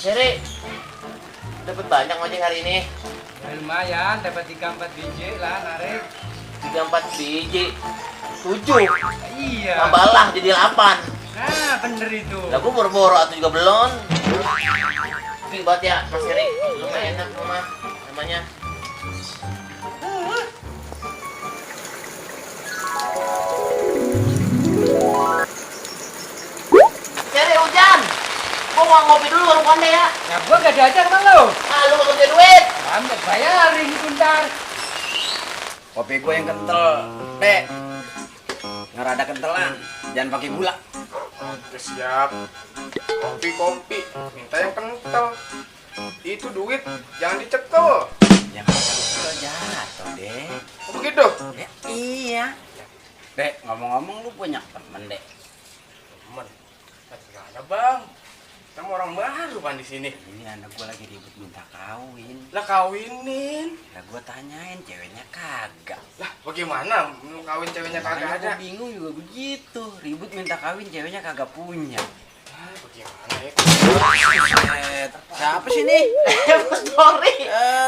Seri, dapat banyak ngojek hari ini. Ya, lumayan, dapat 3-4 biji lah narik. 3-4 biji. 7. Iya. Tambahlah jadi 8. Nah, bener itu. Lah gua boro-boro atau juga belum. Ini buat ya, Mas Seri. Lumayan enak rumah namanya. Seri hujan. Gua mau ngopi dulu warung Konde ya. Ya, gua gak diajak sama lo. Ah, lu gak punya duit. Ambil bayarin bentar. Kopi gue yang kental, Dek. Ngerada kentelan, jangan pakai gula. Siap. Kopi, minta yang kental. Itu duit, jangan dicekel. Jangan kental jatuh, Dek. Oh, begitu? Ya, iya. Dek, ngomong-ngomong lu punya temen, Dek. Temen, gak ada bang. Kita orang baru kan di sini. Ini anak gue lagi ribut minta kawin. Lah kawinin. Lah gue tanyain, ceweknya kagak. Lah bagaimana mau kawin ceweknya kagak ada? Gue bingung juga begitu. Ribut minta kawin, ceweknya kagak punya. Ah, bagaimana ya? Buset. Siapa sih nih? Bos Dori.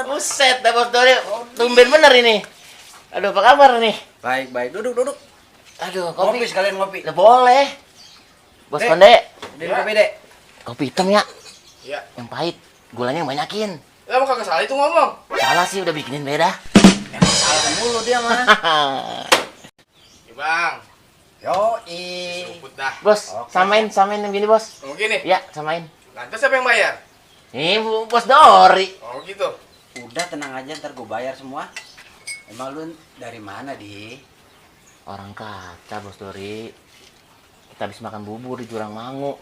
Buset, dah Bos Dori. Tumben bener ini. Aduh, apa kabar nih? Baik. Duduk. Aduh, Ngopi kopi. sekalian ngopi. Lah boleh. Bos Dek. Konde, Dari kopi, Dek. kopi hitam ya. Iya. Yang pahit, gulanya yang banyakin. Lah mau kagak salah itu ngomong. Salah sih udah bikinin beda. Emang salah mulu dia mah. Ya bang, Yoi. seruput dah. Bos, Oke. samain yang gini, Bos. Oh gini, Ya, samain. lantas siapa yang bayar? Nih, Bos Dori. Oh gitu. Udah tenang aja, ntar gue bayar semua. Emang lu dari mana, Di? Orang kaca, Bos Dori. Kita habis makan bubur di Jurang Mangu.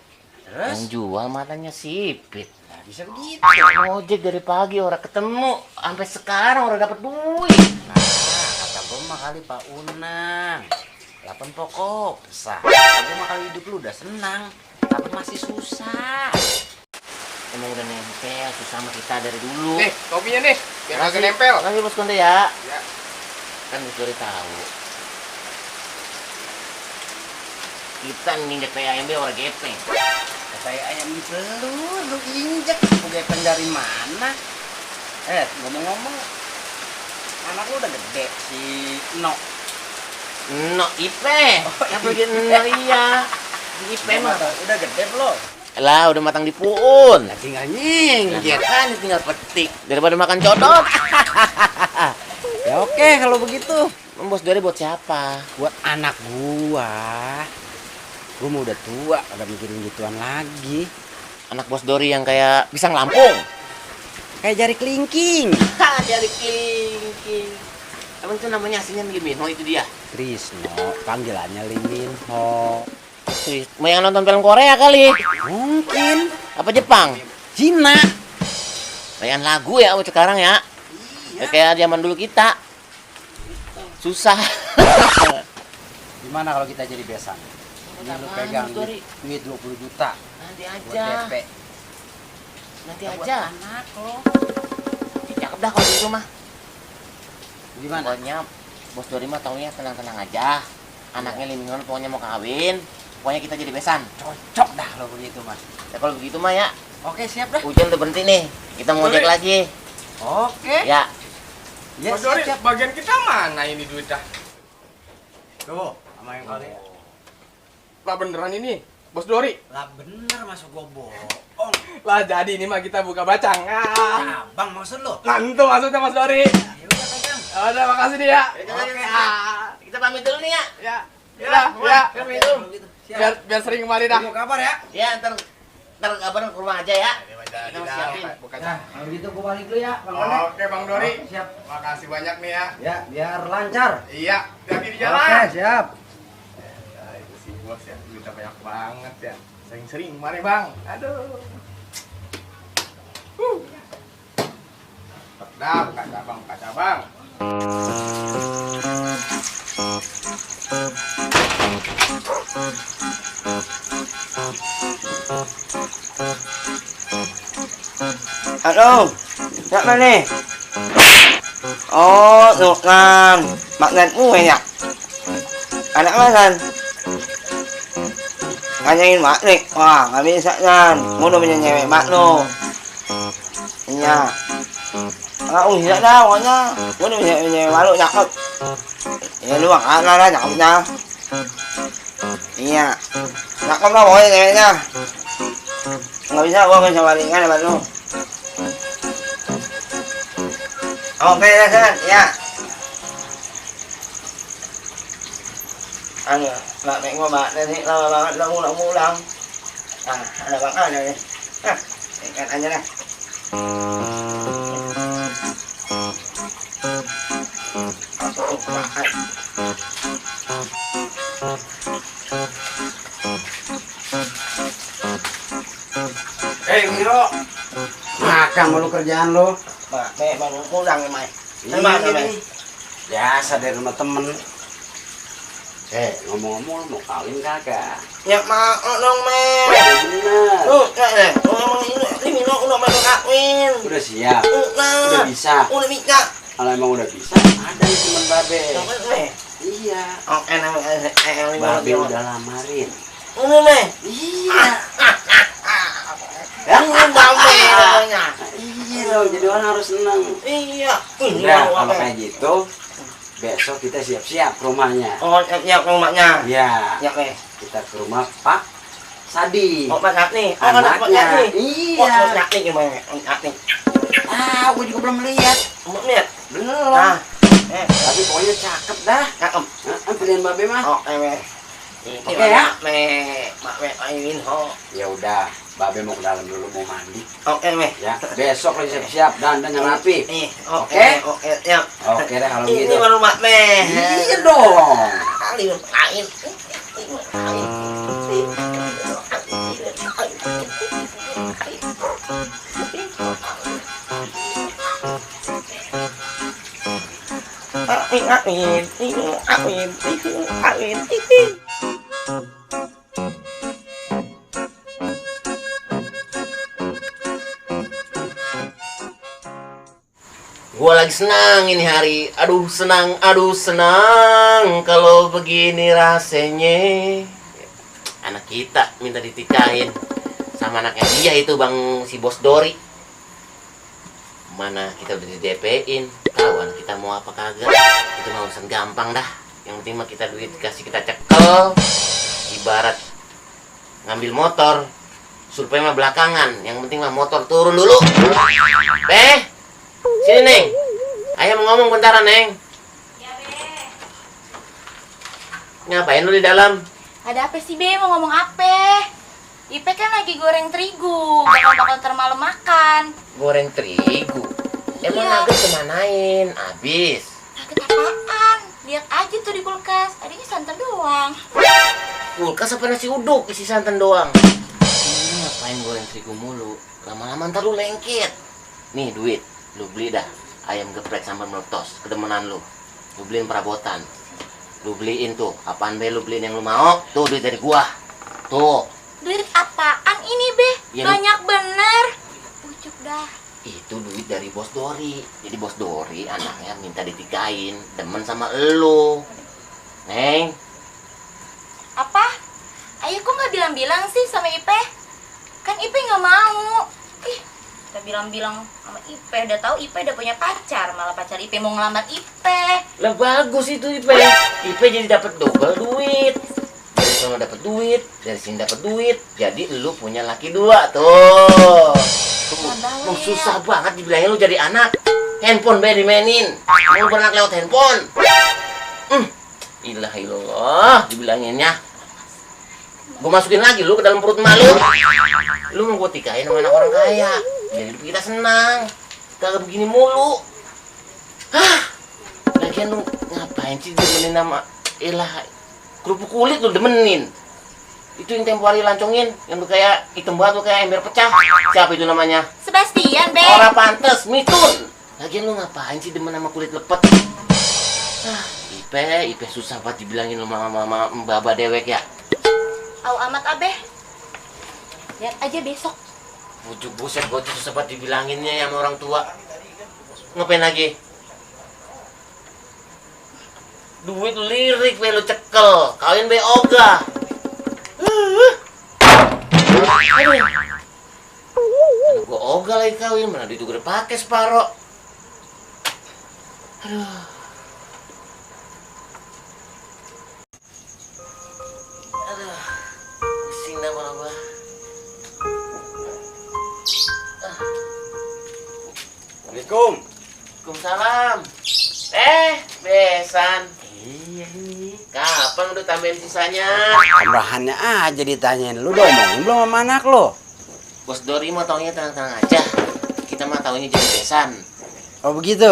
Terus? Yang jual matanya sipit. Nah, bisa begitu. Ngojek dari pagi orang ketemu, sampai sekarang orang dapat duit. Nah, kata gue mah kali Pak Unang. 8 pokok, sah. Kata gue mah kali hidup lu udah senang, tapi masih susah. Emang udah nempel tuh sama kita dari dulu. Nih, kopinya nih, biar kagak nempel. Makasih Bos Konde ya. Ya. Kan Bos Dori tahu. Kita nginjek PAMB orang gepeng. Kayak ayam lu injek. Lu gepeng dari mana? Ngomong-ngomong, anak lu udah gede, si No. No, Ipe. Yang bagian no iya. Di Ipe mah. Udah gede belum? Lah, udah matang di puun. Nah, tinggal nyinggir. Kan tinggal petik daripada makan codot. Ya oke kalau begitu. Bos Dori buat siapa? Buat anak gua. Gua mau udah tua, kagak mikirin gituan lagi. Anak Bos Dori yang kayak pisang Lampung. Kayak jari kelingking. Hah, dari kelingking. Emang itu namanya aslinya Lee Min Ho itu dia? Krisno, panggilannya Lee Min Ho. Mau yang nonton film Korea kali? Mungkin Apa Jepang? Cina. Bayan lagu ya sekarang ya. Kayak zaman dulu kita. Susah. Gimana kalau kita jadi besan? Ini lu pegang duit 20 juta Nanti buat aja. DP. Nanti Ya, buat aja. anak lo. Cakep dah kalau di rumah. Gimana? Pokoknya Bos Dori mah taunya tenang-tenang aja. Anaknya Lee Min Ho pokoknya mau kawin. Pokoknya kita jadi besan. Cocok dah lo begitu mas. Ya kalau begitu mah ya. Oke siap dah. Hujan udah berhenti nih. Kita mau ngojek Dori. lagi. Oke. Ya. Ya, Mas Dori, siap. bagian kita mana ini duit dah? Tuh, sama yang kali. Lah beneran ini, Bos Dori. Lah bener masuk gua bohong. Lah jadi ini mah kita buka bacang. Ah. Cabang maksud lo? Mantu maksudnya Mas Dori. Ya udah pegang. Udah, makasih nih ya. Oke. Kita pamit dulu nih ya. Ya. Ya. Oke, kalau gitu. Siap. Biar sering kemari dah. Tunggu kabar ya. Ya, ntar kabar ke rumah aja ya. Kita mau siapin. Buka Nah, kalau gitu gua balik dulu ya, Bang Oh, Konde. oke Bang Dori. Siap. Makasih banyak nih ya. Ya, biar lancar. Iya, hati di Oke, jalan. siap. Ya, itu sih bos ya, duitnya banyak banget ya. Sering-sering mari Bang. Aduh. Dah, buka cabang, buka cabang. Halo, siapa nih? Oh, tukang magnet kue ya? Anak mana? Nanyain magnet, wah nggak bisa kan? Mau punya nyewek mak lo. Iya. Tidak dah pokoknya. Gue udah malu nyakep. Ya lu angkat lah nyakepnya. Iya. Nyakep lah pokoknya ceweknya. Nggak bisa gue bisa balingan sama lu. Oke dah San, ya. Anu, mbak mẹ gue mbak ini lama banget ulang. Nah, ada bang ada nih. Nah, ikat aja deh. Wiro, makan malu kerjaan lo. Mbak mẹ baru pulang nih Mai. Ini Mana Mai? biasa dari rumah temen. Ngomong-ngomong mau kawin kagak? Ya mau dong Mai. Bener. Enggak deh. Emang ini udah mau kawin. Udah siap. Udah Udah bisa. Udah bisa. Kalau emang udah bisa, ada nih temen babe. Mai. Iya. Oke namanya Babe udah lamarin. Udah Mai. Iya. Ini Babe namanya. Iya dong, jadi orang harus seneng. Iya. Udah, kalau kayak gitu, besok kita siap-siap ke rumahnya. Oh, siap rumahnya. Iya. Siap Mai. Kita ke rumah Pak Sadi. Oh, Pak Sakti. Oh, kan Pak Sakti. Iya. Oh, Pak Sakti gimana? Pak Sakti. Gue juga belum lihat. Mau lihat? Belum. Nah. Tapi pokoknya cakep dah. Cakep. Pilihan babe mah. Oke, Mai. Oke ya. Mak Aiwin ho. Ya udah, babe mau ke dalam dulu mau mandi. Oke, Mai. Ya, besok lagi siap-siap dan yang rapi. Nih, Oke. Oke, ya. Oke deh kalau Ini gitu. baru Mak Meh. Iya dong. Kali lain. Amin. Gua lagi senang ini hari. Aduh senang kalau begini rasanya. Anak kita minta ditikahin sama anaknya dia itu Bang si Bos Dori. Mana kita udah di DP-in. Tahu anak kita mau apa kagak. Itu mah urusan gampang dah. Yang penting mah kita duit kasih kita cekel. Ibarat ngambil motor, survei mah belakangan. Yang penting mah motor turun dulu. Sini Neng. Ayah mau ngomong bentaran Neng. Ya Be. Ngapain lu di dalam? Ada apa sih Be? Mau ngomong apa? Ipe kan lagi goreng terigu. Bakal termalam makan. Goreng terigu. Emang Iya. nugget kemanain? Abis. Nugget apaan? Lihat aja tuh di kulkas. Adanya santan doang. Kulkas apa nasi uduk isi santan doang? Ini ngapain goreng terigu mulu? Lama-lama ntar lu lengket. Nih duit. Lu beli dah ayam geprek sambal meletos kedemenan lu. Lu beliin perabotan. Lu beliin tuh apaan Be, lu beliin yang lu mau. Tuh duit dari gua. Tuh. Duit apaan ini Be? Ya, Banyak bener. Ucuk dah. Itu duit dari Bos Dori. Jadi Bos Dori anaknya minta ditikahin, demen sama elu. Neng, Apa? Ayo kok nggak bilang-bilang sih sama Ipe? Kan Ipe nggak mau. Ih, kita bilang-bilang sama Ipe. Udah tahu Ipe udah punya pacar. Malah pacar Ipe mau ngelamar Ipe. lah bagus itu Ipe. Ipe jadi dapat double duit. Dari sana dapat duit, dari sini dapat duit. Jadi lu punya laki dua tuh. Lu susah banget dibilangin lu jadi anak. Handphone Be dimainin. Lu pernah lewat handphone. Ilahillallah dibilanginnya. Gue masukin lagi lu ke dalam perut emak lu. Lu mau gue tikahin sama anak orang kaya. Biar hidup kita senang. Kagak begini mulu. Lagian lu ngapain sih demenin nama kerupuk kulit lu demenin. Itu yang tempo hari lancongin, yang tuh kayak hitam banget tuh kayak ember pecah. Siapa itu namanya? Sebastian Be. Orang pantes, mitun. Lagian lu ngapain sih demen sama kulit lepet? Ipe susah banget dibilangin lu mama mbaba dewek ya. Au amat Abe. Lihat aja besok. Bujuk buset gue tuh susah banget dibilanginnya ya sama orang tua. Ngapain lagi? Duit lu lirik Be, lu cekel. Kawin Be ogah. Aduh. Gue ogah juga lagi kawin, mana duit udah pakai separoh. Aduh. Aduh. Pusing dah malah gua. Assalamualaikum. Waalaikumsalam. Besan. Iya ini. Kapan udah tambahin sisanya? Tambahannya aja ditanyain. Lu udah omongin belum sama anak lo? Bos Dori mau taunya tenang-tenang aja. Kita mah taunya jadi besan. Oh begitu?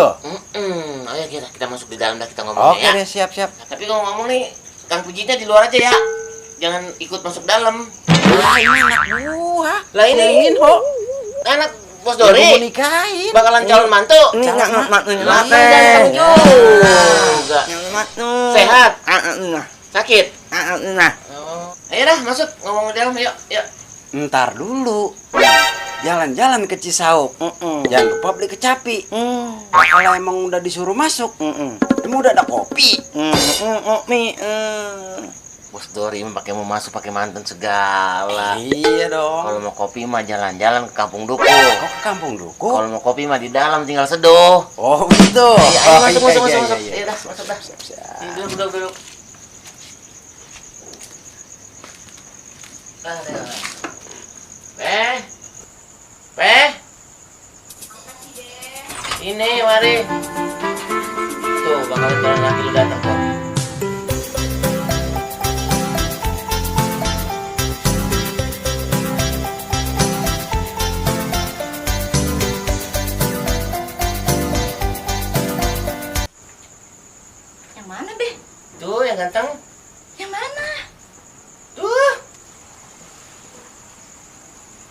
Ayo kita masuk di dalam dah kita ngomongnya Oke ya. deh, siap-siap. Nah, tapi kalau ngomong nih, Kang Pujitnya di luar aja ya. Jangan ikut masuk dalam. Wah, ini anak gua. Lah ini Minho. anak Bos Udah mau Dori nikahin. bakalan calon mantu. Ini nggak ngamat nih. Kenapa jangan juga? Ngamat tuh. Sehat? Nah. Sakit? Nah. Oh. Ayo dah masuk ngomong di dalam yuk. Ntar dulu. Jalan-jalan ke Cisauk. Jangan ke pabrik kecapi. Kalau emang udah disuruh masuk, emang udah ada kopi. Bos Dori pakai mau masuk pakai mantan segala. Iya dong. Kalau mau kopi mah jalan-jalan ke Kampung Duku. Kok ke kampung Duku? Kalau mau kopi mah di dalam tinggal seduh. Oh gitu. Iya, ayo masuk, iya, masuk. iya. Iya dah, masuk dah. Sini, duduk. Peh. Ini, mari. Tuh, bakalan jalan lagi lu datang kok. Yang mana, Be? Tuh, yang ganteng. Yang mana? Tuh.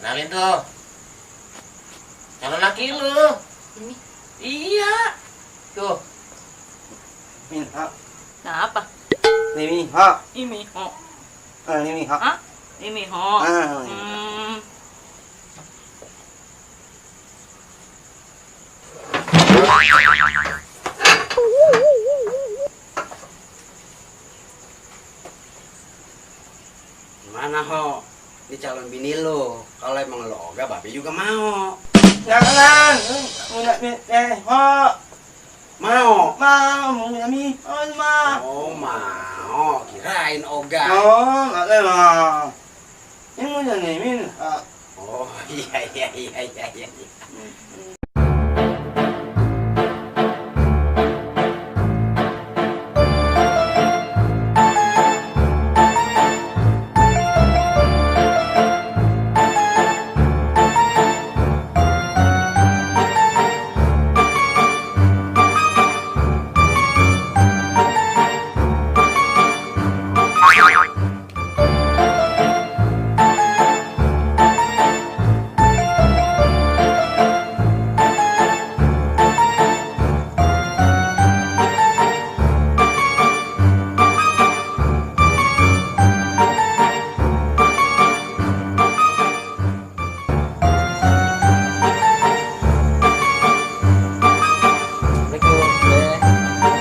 Kenalin tuh. Calon laki lu. Ini. Iya. Tuh. Minha. Nah, apa? Ini Minha. Ini. Oh. Ini Minha. Hah? Ini, ho. Gimana ho? Ini calon bini lo. Kalau emang lo ogah, babe juga mau. Jangan. Enggak Minha. Mau. Mau Minha. Oh mau. Kirain ogah. Enggak mau. Ini mau jadi Minha. Oh iya.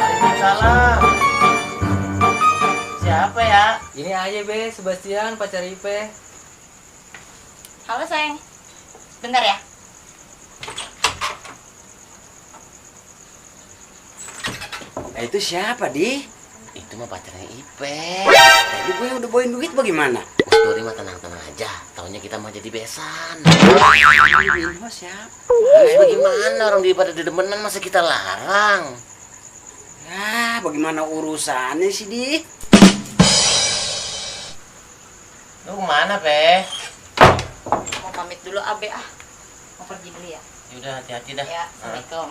Waalaikumsalam. Siapa ya? Ini aja Be, Sebastian pacar Ipe. Halo, sayang. Bentar ya. Itu siapa, Di? Itu mah pacarnya Ipe. Tadi gue udah bawain duit bagaimana? Bos Dori mah tenang-tenang aja. Taunya kita mah jadi besan. Minho siapa? Terus bagaimana orang dia pada dedemenan masa kita larang? Ya, bagaimana urusannya sih, Di? Lu kemana, Pe? Mau pamit dulu, Abe ah. Mau pergi dulu ya. Yaudah, hati-hati dah. Ya, Assalamualaikum.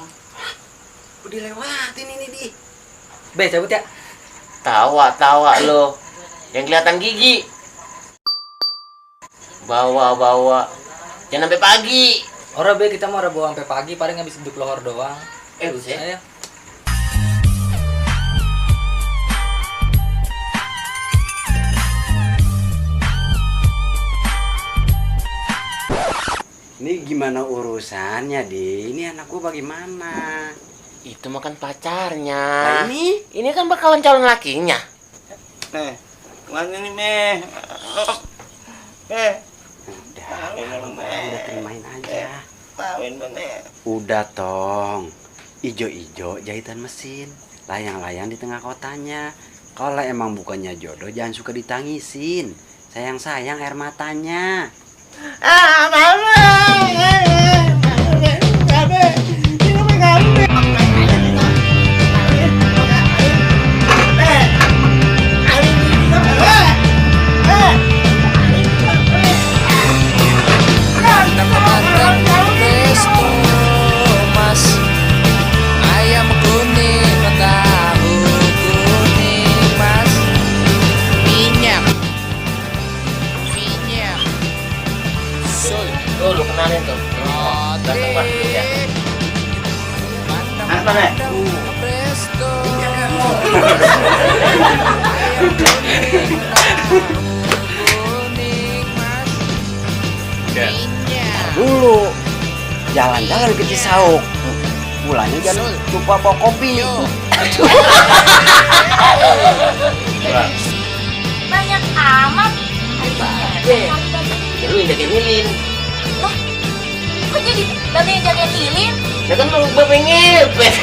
Udah lewatin ini, Di. Be, cabut ya. Tawa lo. Yang kelihatan gigi. Bawa. Jangan sampai pagi. Ora Be, kita mau bawa sampai pagi, paling habis duduk lohor doang. Buset. Ayo. Ini gimana urusannya, Di? Ini anak gua bagaimana? Itu makan pacarnya. Nah, ini kan bakalan calon lakinya. Mana nih, Meh? udah, udah terimain aja. kawin bener. Udah tong, ijo-ijo jahitan mesin, layang-layang di tengah kotanya. Kalau emang bukannya jodoh jangan suka ditangisin. Sayang-sayang air matanya. Ayam kuning, tahu kuning mas. Minyak Tuh, lu kenalin tuh. Datang Pak, ya. Apa nih? Presto. Kuning mas. Minyak. Dulu jalan-jalan ke Cisauk. Pulangnya jangan lupa bawa kopi. Banyak amat. Ya lu yang jagain lilin. Kok jadi babe yang jagain lilin? Ya kan lu bapak ngepet.